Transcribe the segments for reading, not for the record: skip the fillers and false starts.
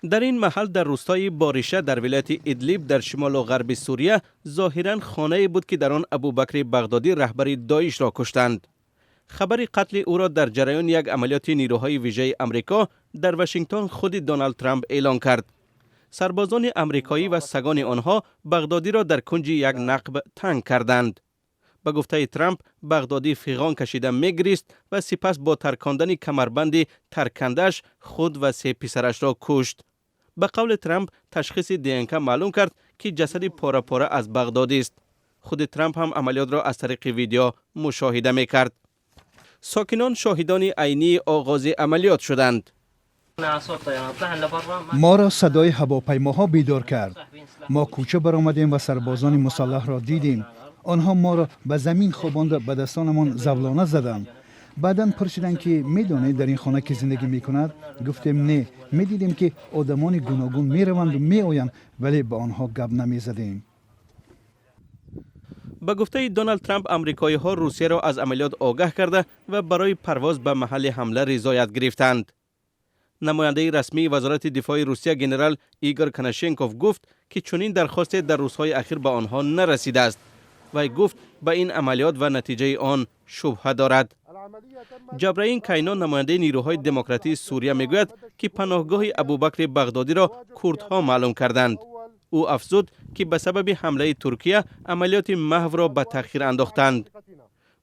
Дар ин маҳал дар рӯстои Бориша дар вилояти Идлиб дар шимолу ғарби Сурия зоҳиран хонае буд, ки дар он Абубакри Бағдодӣ, раҳбари Доишро куштанд. Хабари қатли ӯро дар ҷараёни як амалиёти нирӯҳои вижаи Амрико дар Вашингтон худи Доналд Трамп эълон кард. Сарбозони амрикоӣ ва сагони онҳо Бағдодиро дар кунҷи як нақб танг карданд. Ба гуфтаи Трамп, Бағдодӣ фиғон кашида мегирист ва сипас бо таркондани камарбанди таркандааш худ ва се писарашро кушт. Ба қавли Трамп, ташхиси ДНК маълум кард, ки ҷасади пора-пора аз Бағдодист. Худи Трамп ҳам амалиётро аз тариқи видео мушоҳида мекард. Сокинон шоҳидони айнии оғози амалиёт шуданд. Моро садои ҳавопаймоҳо бедор кард. Мо кӯча баромадем ва сарбозони мусаллаҳро дидем. Онҳо моро ба замин хобонда, ба дастонамон завлона заданд. Баъдан пурсиданд, ки медонед, дар ин хона ки зиндагӣ мекунад? Гуфтем, не. Медидем, ки одамони гуногун мераванду меоянд, вале ба онҳо гап намезадем. Ба гуфтаи Доналд Трамп, амрикоиҳо Русияро аз амалиёт огаҳ карда ва барои парвоз ба маҳалли ҳамла ризоят гирифтанд. Намояндаи расмии Вазорати дифои Русия, генерал Игор Конашенков, гуфт, ки чунин дархосте дар рӯзҳои ахир ба онҳо нарасидааст. Вай гуфт, ба ин амалиёт ва натиҷаи он шубҳа дорад. Ҷабраин Кайно, намояндаи нирӯҳои демократии Сурия, мегӯяд, ки паноҳгоҳи Абубакри Бағдодиро курдҳо маълум карданд. Ӯ афзуд, ки ба сабаби ҳамлаи Туркия амалиёти маҳвро ба таъхир андохтанд.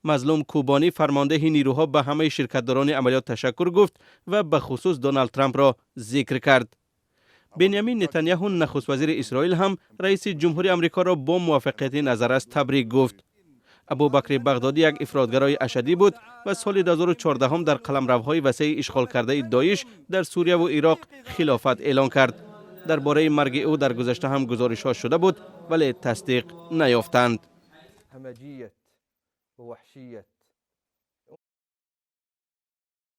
Мазлум Кубонӣ, фармондеҳи нирӯҳо, ба ҳамаи ширкатдорони амалиёт ташаккур гуфт ва ба хусус Доналд Трампро зикр кард. Бенямин Нетаняҳу, нахуствазири Исроил, ҳам раиси ҷумҳури Амрикоро бо муваффақияти назаррас табрик гуфт. Абубакри Бағдодӣ як ифротгарои ашаддӣ буд ва соли 2014 дар қаламравҳои васеи ишғолкардаи Доиш дар Сурияву Ироқ хилофат эълон кард. Дар бораи марги ӯ дар гузашта ҳам гузоришҳо шуда буд, вале тасдиқ наёфтанд. همجية ووحشية.